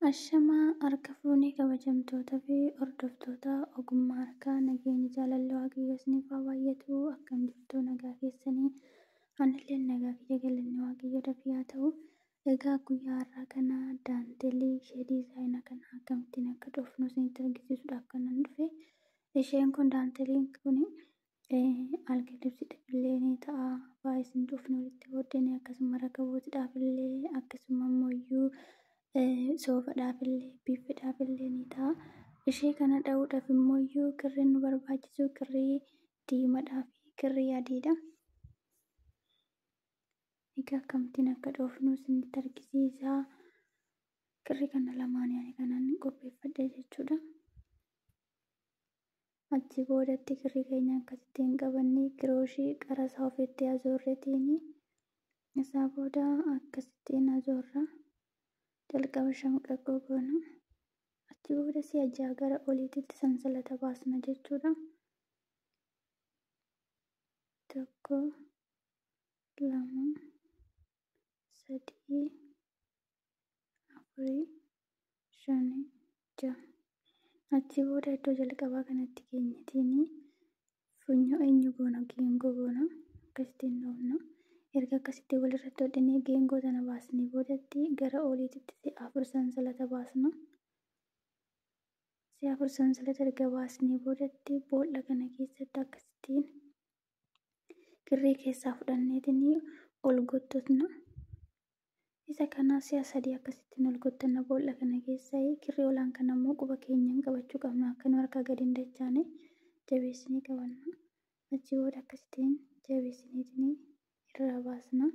Ashamaa harka fuunee kabajamtootaa fi hordoftoota ogummaa harkaa nageenyi jaalalli waaqayyoo isiniif haa baay'atu. Akkam jirtu nagaa keessanii? Anillee nagaa kiyya galanni waaqayyoo dafii haa ta'u. Egaa guyyaa har'aa kana daanteelii ishee diizaayina kana akkamittiin akka dhoofnu isinitti argisiisuudhaaf kanan dhufe. Isheen kun daanteeliin kun alga libsiidhaaf illee ni ta'a. Baay'ee dhoofne walitti booddeen akkasuma rakabootiidhaaf illee akkasuma immoo soofaadhaaf illee biiffiidhaaf illee ni ta'a. Ishee kana dha'uudhaaf immoo kirriin nu barbaachisu kirrii diimaadhaa fi kirrii adiidha. Egaa akkamittiin akka dhoofnu isinitti argisiisa. Kirrii kana lamaan ani kanan qopheeffadhe jechuudha. Achi boodatti kirrii keenya akkasittiin qabannee kirooshii qara isaa ofitti azoorreetiin isaa booda akkasittiin azoorra. Jalqaba shamqaqqoo goona. Achi booda si'a ja'a gara oliititti sansalata baasna jechuudha. 1, 2, 3, 4, 5, 6. Achi booda iddoo jalqabaa kanatti keenyatiin funyoo eenyu goona geengoo goona akkasittiin dhoofna. Erga akkasitti walirratti hodhinee geengoo sana baasnee boodatti gara oliititti si'a 4 sansalata baasna. Si'a 4 sansalata erga baasnee boodatti boolla kana keessatti akkasittiin kirrii keessaa fudhanneetiin ol gottotna. Isa kana si'a 3 akkasittiin ol gottanna boolla kana keessaa kirrii olaan kana immoo quba keenyaan qabachuu qabna. Akka nu harkaa gadi hin dachaane jabeessinee qabanna. Achi booda akkasittiin jabeessineetiin irraa baasna.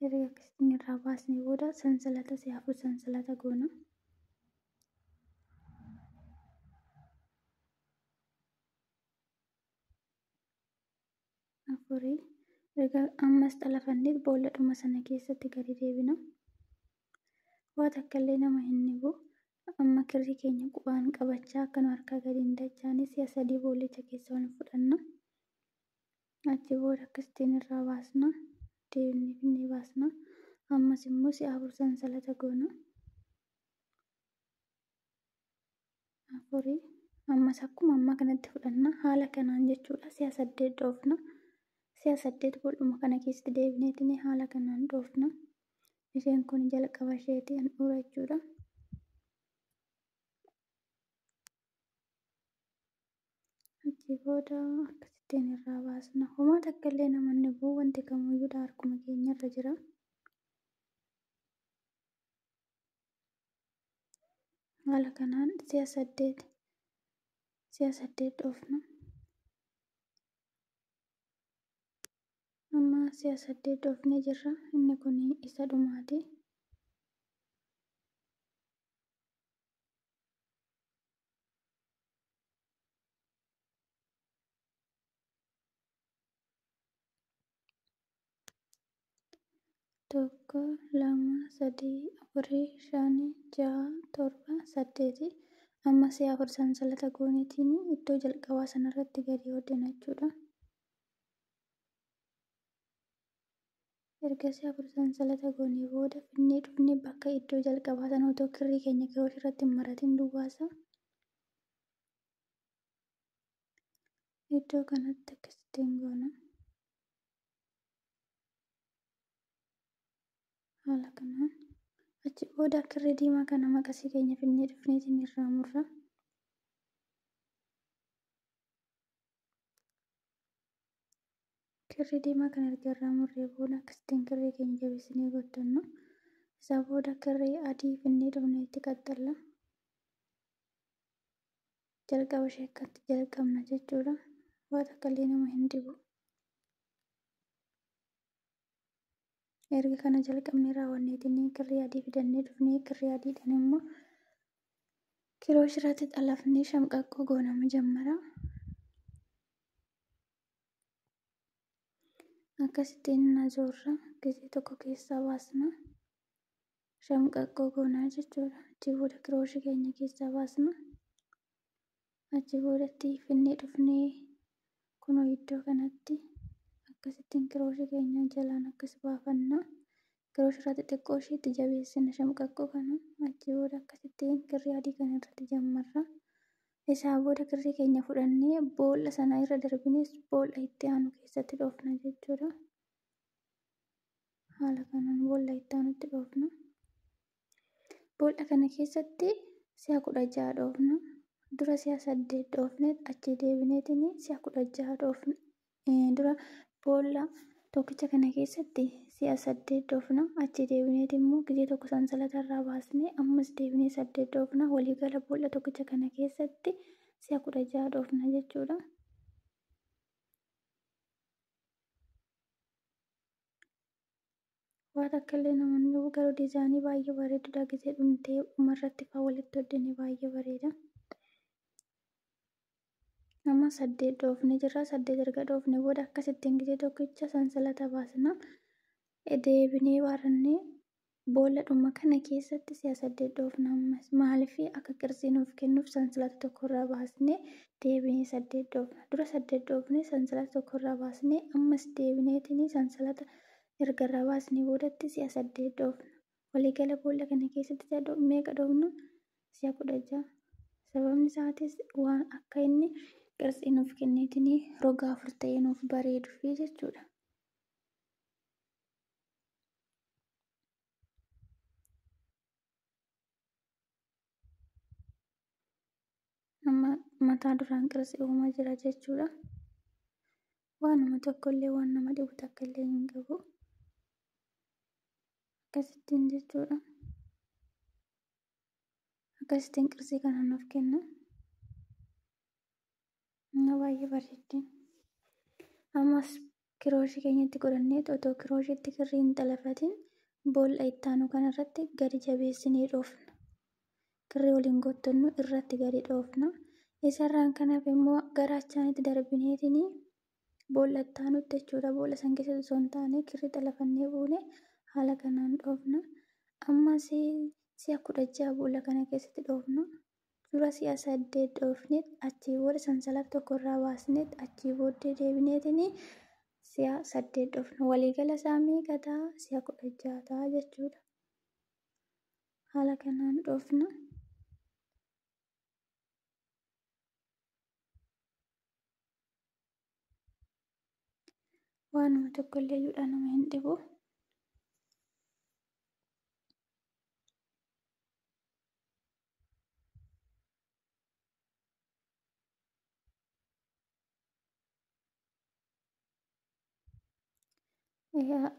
Erga akkasittiin irraa baasnee booda sansalata si'a 4 sansalata goona. Afurii erga ammas xalafannee boolladhuma sana keessatti gadi deebina. Waa takka illee nama hin dhibu. Amma kirrii keenya qubaan qabachaa akka nu harkaa gadi hin dachaane si'a 3 boollicha keessa ol fudhanna. Achi booda akkasittiin irraa baasna. Deebinee finnee baasna. Ammas immoo si'a 4 sansalata goona. 4 ammas akkuma ammaa kanatti fudhanna. Haala kanaan jechuudha. Si'a 8 dhoofna. Si'a 8 boolluma kana keessatti deebineetiin haala kanaan dhoofna. Isheen kun jalqaba isheetii handhuura jechuudha. Achi booda akkasittiin irraa baasna. Homaa takka illee nama hin dhibu. Wanti kamiyyuu harkuma keenya irra jira. Haala kanaan si'a 8 dhoofna. Amma si'a 8 dhoofnee jirra. Inni kun isa dhumaati. 1, 2, 3, 4, 5, 6, 7, 8. Amma si'a 4 sansalata gooneetiin iddoo jalqabaa sanarratti gadi hodhina jechuudha. Erga si'a 4 sansalata goonee booda finnee dhufnee bakka iddoo jalqabaa sana otoo kirrii keenya kirooshii irratti hin maratin duwwaasa. Iddoo kanatti akkasittiin goona. Haala kanaan achi booda kirrii diimaa kana maqasii keenya finnee dhufneetiin irraa murra. Kirrii diimaa kana erga irraa murree booda akkasittiin kirrii keenya jabeessinee gottanna. Isaa booda kirrii adii finnee dhufnee itti qaxxalla. Jalqaba ishee akkatti jalqabna jechuudha. Waa takka illee nama hin dhibu. Erga kana jalqabnee raawwanneetiin kirrii adii fidannee dhufnee kirrii adiidhaan immoo kirooshii irratti xalafnee shamqaqqoo goona majammara. Akkasittiin azoorra gisee tokko keessaa baasna. Shamqaqqoo goonaa jechuudha. Achi booda kirooshii keenya keessaa baasna. Achi boodatti finnee dhufnee kunoo iddoo kanatti akkasittiin kirooshii keenya jalaan akkas baafanna. Kirooshii irraa xixiqqoo isheetti jabeessina shamqaqqoo kana. Achi booda akkasittiin kirrii adii kana irratti jammarra. Isaa booda kirrii keenya fudhannee boolla sana irra darbines boolla itti aanu keessatti dhoofna jechuudha. Haala kanaan boolla itti aanutti dhoofna. Boolla kana keessatti si'a 16 dhoofna. Dura si'a 8 dhoofne achi deebineetiin si'a 16 dhoofna. Dura boolla tokkicha kana keessatti si'a 8 dhoofna. Achi deebineet immoo gizee tokko sansalata irraa baasnee ammas deebinee 8 dhoofna. Waliigala boolla tokkicha kana keessatti si'a 16 dhoofna jechuudha. Waan akka illee namoonni garuu diizaayinii baay'ee bareedudha. Gizee dhumtee dhumarratti fa'aa walitti hodhine baay'ee bareeda. Amma 8 dhoofne jirra. 8 erga dhoofne booda akkasittiin gizee tokkicha sansalata baasna. Deebinee baarannee boolla dhuma kana keessatti si'a 8 dhoofna ammas. Maaliif akka qirtsii nuuf kennuuf sansalata tokkorraa baasnee deebinee 8 dhoofna. Dura 8 dhoofnee sansalata tokkorraa baasnee ammas deebineetiin sansalata erga irraa baasnee boodatti si'a 8 dhoofna. Waliigala boolla kana keessatti si'a meeqa dhoofna? Si'a 16. Sababni isaatis waan akka inni qirtsii nuuf kenneetiin roga afur ta'ee nuuf bareeduufi jechuudha. Amma mataa duraan qirtsii uumaa jira jechuudha. Waanuma tokkollee waan nama dhibu takka illee hin qabu. Akkasittiin jechuudha. Akkasittiin qirtsii kana nuuf kenna. Baay'ee bareeddi. Ammas kirooshii keenyatti godhannee otoo kirooshiitti kirrii hin xalafatin boolla itti aanu kanarratti gadi jabeessinee dhoofna. Kirrii waliin gottonnu irratti gadi dhoofna. Isarraan kanaaf immoo gara achaanitti darbineetiin boolla itti aanutti jechuudha. Boolla san keessatti osoo hin taane kirrii xalafannee buune haala kanaan dhoofna. Ammas si'a 16 boolla kana keessatti dhoofna. Dura si'a 8 dhoofne achii booda sansalata tokkorraa baasne achii booddee deebineetiin si'a 8 dhoofna. Waliigala isaa meeqa ta'a? Si'a 16 ta'a jechuudha. Haala kanaan dhoofna. Waanuma tokkollee iyyuudha nama hin dhibu.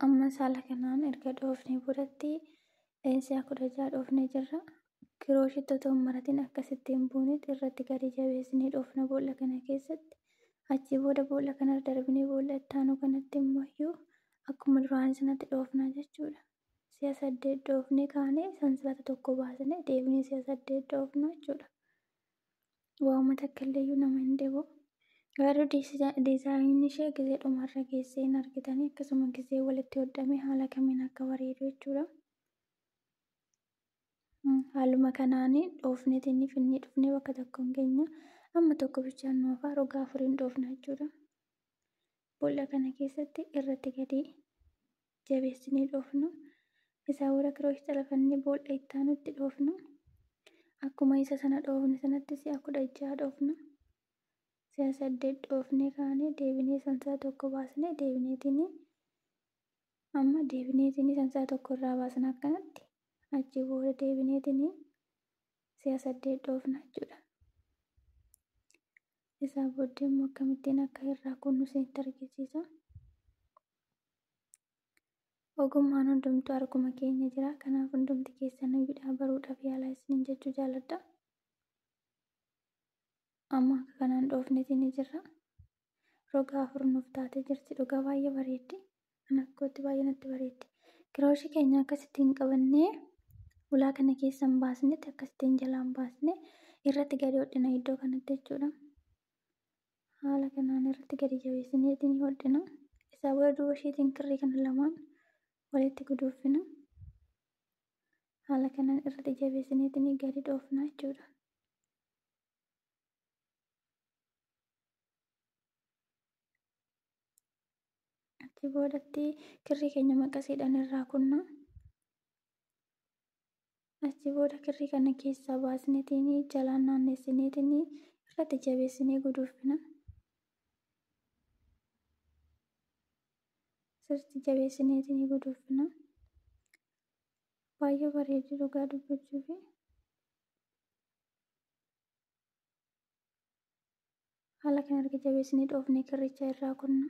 Ammas haala kanaan erga dhoofnee boodatti si'a 16 dhoofnee jirra. Kirooshitti otoo hin maratin akkasittiin buunetti irratti gadi jabeessinee dhoofna boolla kana keessatti. Achii booda boolla kanarra darbinee boolla itti aanu kanatti immoo iyyuu akkuma duraan sanatti dhoofna jechuudha. Si'a 8 dhoofnee kaanee sansalata tokko baasnee deebinee si'a 8 dhoofna jechuudha. Waanuma takka illee iyyuu nama hin dhibu. Garuu diizaayiniin ishee gizee dhumarra geessee hin argitanii akkasuma gizee walitti hodhamee haala kamiin akka bareedu jechuudha. Haaluma kanaan dhoofneetiin finnee dhufnee bakka tokkoon keenya amma tokko bichaan nu hafaa roga afuriin dhoofna jechuudha. Boolla kana keessatti irratti gadi jabeessinee dhoofna. Isaa booda kirooshii xalafannee boolla itti aanutti dhoofna. Akkuma isa sana dhoofne sanatti si'a 16 dhoofna. Si'a 8 dhoofnee kaanee deebinee sansalata tokko baasnee deebineetiin amma deebineetiin sansalata tokko irraa baasna akkanatti. Achii booda deebineetiin si'a 8 dhoofna jechuudha. Isaa booddee immoo akkamittiin akka irraa kunnu isinitti argisiisa. Ogummaan hundumtuu harkuma keenya jira. Kanaaf hundumti keessan iyyuudhaa baruudhaaf yaalaa isiniin jechuu jaalladha. Amma akka kanaan dhoofneetiin jirra. Roga afur nuuf taatee jirti. Dhugaa baay'ee bareeddi. Kan akkootti baay'ee natti bareeddi. Kirooshii keenya akkasittiin qabannee ulaa kana keessa hin baasnetti akkasittiin jalaan baasne irratti gadi hodhina iddoo kanatti jechuudha. Haala kanaan irratti gadi jabeessineetiin hodhina. Isaa booda duuba isheetiin kirrii kana lamaan walitti guduunfina. Haala kanaan irratti jabeessineetiin gadi dhoofna jechuudha. Achi boodatti kirrii keenya maqasiidhaan irraa kunna. Achi booda kirrii kana keessaa baasneetiin jalaan naannessineetiin irratti jabeessinee guduunfina. Sirriitti jabeessineetiin guduunfina. Baay'ee bareeddi dhugaa dubbachuufi. Haala kana erga jabeessinee dhoofnee kirricha irraa kunna.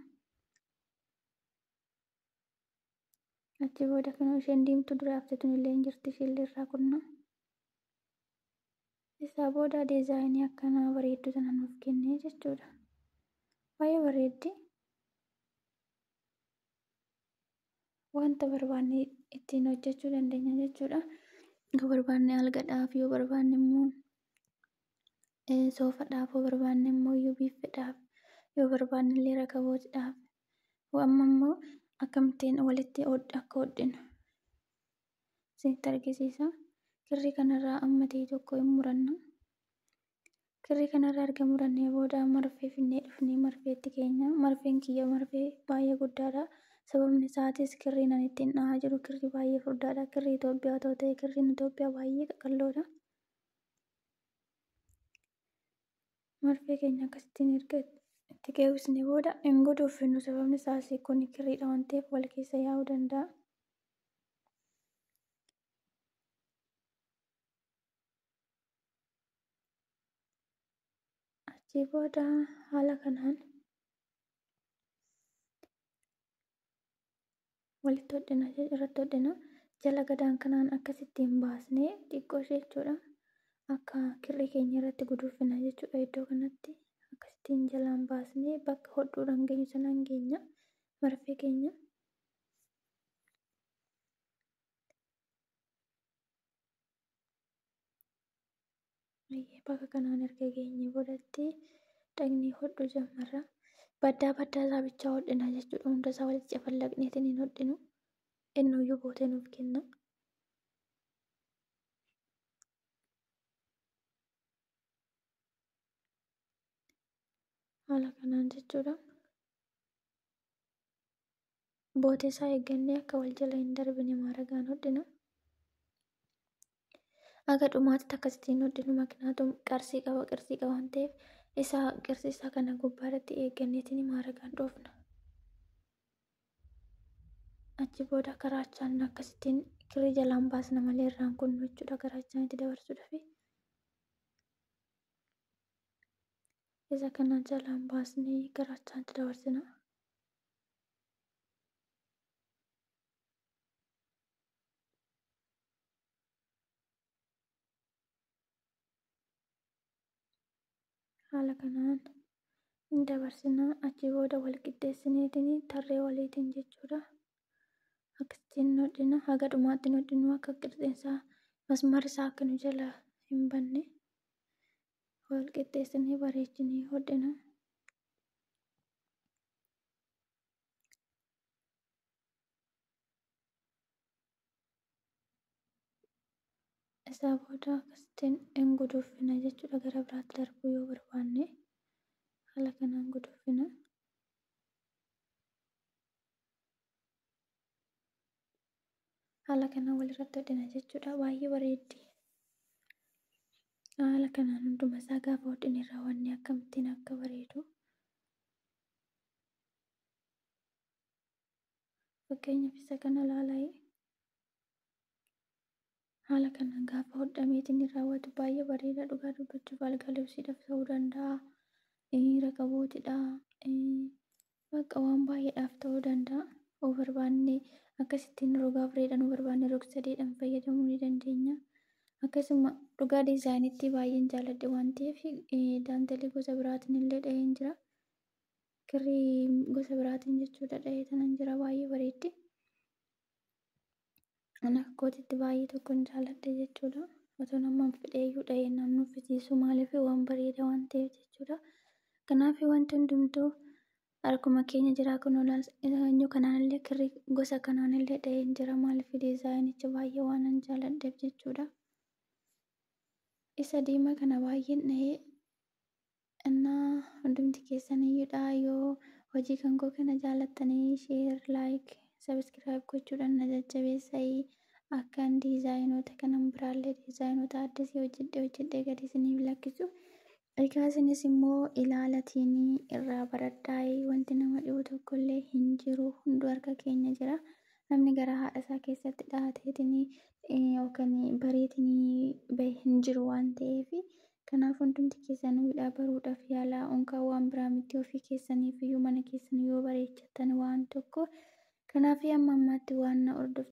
Achi booda kan isheen diimtuu dura hafte tunillee hin jirti, isheellee irraa kunna. Isaa booda diizaayinii akkanaa bareedduu sana nuuf kennee jechuudha. Baay'ee bareeddi. Wanta barbaanne ittiin hojjechuu dandeenya jechuudha. Yoo barbaanne algaadhaaf, yoo barbaanne immoo soofaadhaaf, yoo barbaanne immoo biiffeedhaaf, yoo barbaanne illee rakabootiidhaaf. Amma immoo akkamittiin walitti akka hodhinu isinitti argisiisa. Kirrii kanarraa amma ta'e tokko hin muranna. Kirrii kanarraa erga murannee booda marfee finnee dhufnee marfeetti keenya. Marfeen kiyya marfee baay'ee guddaadha. Sababni isaatis kirriin ani ittiin dhahaa jiru kirrii baay'ee furdaadha. Kirrii Itoophiyaa otoo ta'e kirriin Itoophiyaa baay'ee qaqalloodha. Marfee keenya akkasittiin erga itti keewwisnee booda hin guduunfinu. Sababni isaas kun kirriidha waan ta'eef wal keessa yaa'uu danda'a. Achii booda haala kanaan walitti hodhina, irratti hodhina. Jala gadaan kanaan akkasittiin baasnee xiqqoo ishee jechuudha. Akka kirrii keenya irratti guduunfina jechuudha. Iddoo kanatti akkasittiin jalaan baasnee bakka hodhuudhaan geenyu sanaan geenya marfee keenya. Bakka kanaan erga geenye boodatti dhaqnee hodhuu jalqabna. Baddaa baddaa isaa bichaa hodhina jechuudha. Hunda isaa walitti cafallaqneetiin hin hodhinu. Innuyyuu bootee nuuf kenna. Haala kanaan jechuudha. Bootee isaa eeggannee akka wal jala hin darbine maaragaan hodhina. Aga dhumaatti akkasittiin hodhinu makinaatum qarsii qaba, qarsii qaba waan ta'eef isaa qirsi isaa kana gubbaarratti eegganneetiin maaragaan dhoofna. Achi booda karaachaan akkasittiin kirrii jalaan baasna malee irraan kunnu jechuudha. Karaachaan itti dabarsuudhaaf. Isa kana jalaan baasnee karaachaan itti dabarsina. Haala kanaan hin dabarsina. Achi booda wal qixxeessineetiin tarree waliitiin jechuudha. Akkasittiin hodhina. Haga dhumaatti hodhinu akka qirxeensaa masmarri isaa akka nu jala hin banne wal qixxeessinee bareechinee hodhina. Isaa booda akkasittiin hin guduunfina jechuudha. Gara biraatti darbuu yoo barbaanne haala kanaan guduunfina. Haala kanaan walirratti hodhina jechuudha. Baay'ee bareeddi. Haala kanaan hunduma isaa gaafa hodhine raawwanne akkamittiin akka bareedu. Fakkeenyaaf isa kana ilaalaa. Haala kanaan gaafa hodhameetiin raawwatu baay'ee bareeda. Dhugaa dubbachuuf algaa libsiidhaaf ta'uu danda'a. Rakabootiidha. Bakka waan baay'eedhaaf ta'uu danda'a. Yoo barbaanne akkasittiin roga afureedhaan, yoo barbaanne roga sadeedhaan fayyadamuu ni dandeenya. Akkasuma dhugaa diizaayinitti baay'een jaalladhe waan ta'eef daanteelii gosa biraatiin illee dhaheen jira. Kirrii gosa biraatiin jechuudha dhahee tanan jira, baay'ee bareeddi. Ani akka kootitti baay'ee tokkoon jaalladhe jechuudha. Otoo namaan fedheeyyuu dhahee nan nuffisiisu, maaliif waan bareeda waan ta'eef jechuudha. Kanaaf wanti hundumtuu harkuma keenya jira. Kun eenyu kanaan illee kirrii gosa kanaan illee dhaheen jira, maaliif diizaayinicha baay'ee waan an jaalladheef jechuudha. Isa diimaa kana baay'een dhahee innaa hundumti keessaniyyuudha. Yoo hojii kan koo kana jaallattanii share, like, subscribe gochuudhaan na jajjabeessaa. Akkaan diizaayinoota kanan biraallee diizaayinoota addasii hojjedhee gadi isiniif lakkisu. Egaa isinis immoo ilaalatiin irraa baradhaayee wanti nama dhibu tokkollee hin jiru. Hunduu harka keenya jira. Namni gara haadha isaa keessatti dhaateetiin yookaan bareetiin bahe hin jiru waan ta'eef. Kanaaf hundumti keessanuu baruudhaaf yaalaa unkaan waan biraa miti ofii keessaniif iyyuu mana keessan yoo bareechattan waan tokko. Kanaaf amma ammaatti waan na hordoftan.